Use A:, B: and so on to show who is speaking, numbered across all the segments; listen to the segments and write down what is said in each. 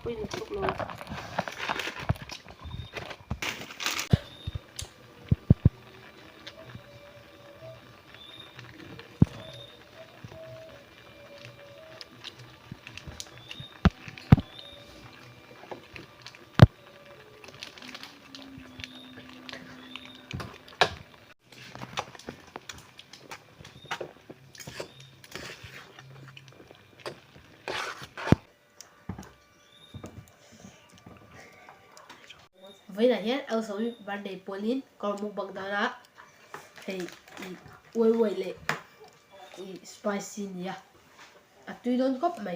A: pawi lutuk lo. Vawiinah hian Elsawi birthday pawlin kawr mukbang danah hei ih uai uai leh ih spicy nia a tui dawn khawp mai.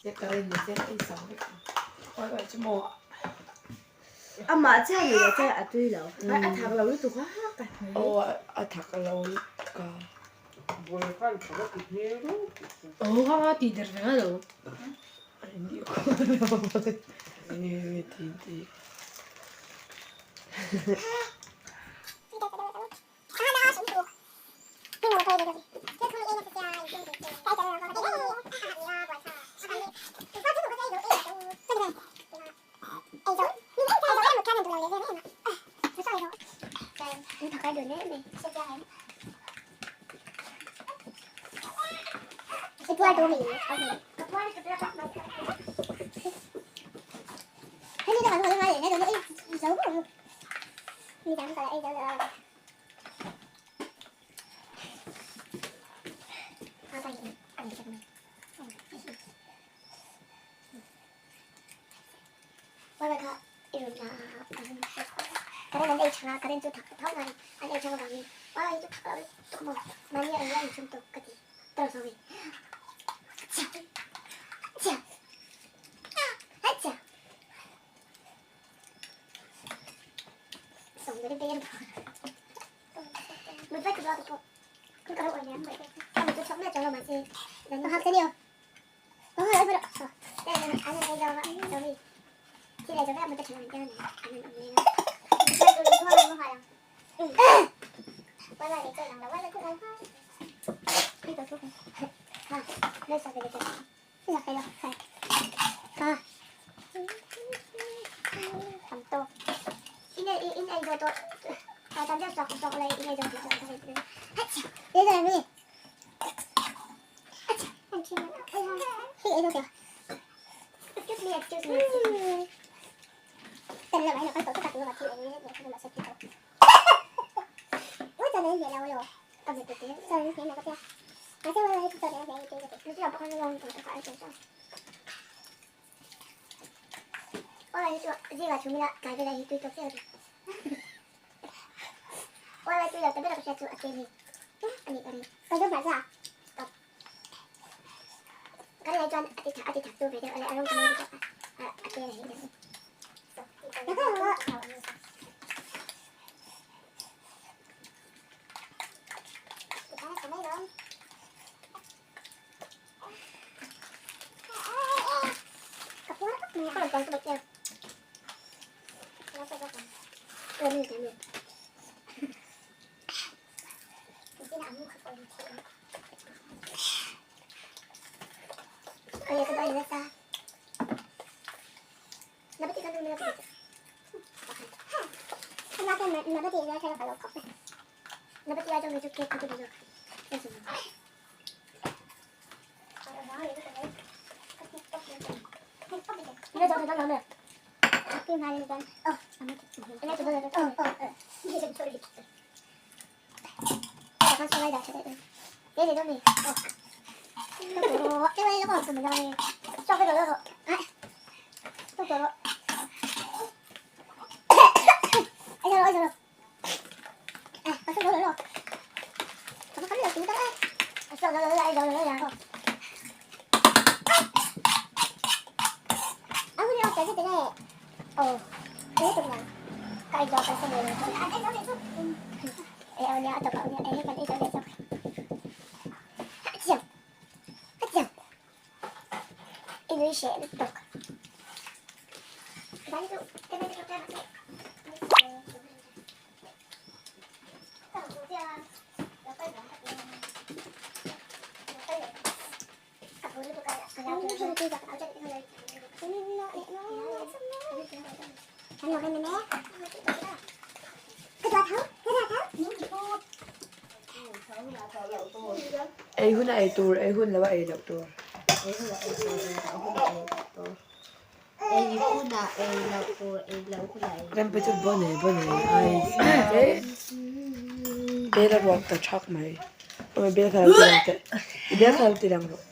B: Se karen ni se ei sak vek ang. Oi oi chu maw.
C: Amah chiah ni lo chuan a tui lo. A thak lo lutuk a ka hmu.
B: Aw a thak lo lutuk a.
A: Aw kha kha tih der ve lo.
B: Ei hun a ei tur, ei hun lo a ei loh tur.
C: Ei hun a ei tur, ei loh hun a ei loh tur. Ei hun a ei loh tur, ei loh hun a ei loh tur.
B: Rempe chu bon e bon e ai bel a ruak ta thak mai. Bel kha lo ti lang teh. I bel kha lo ti lang rawh.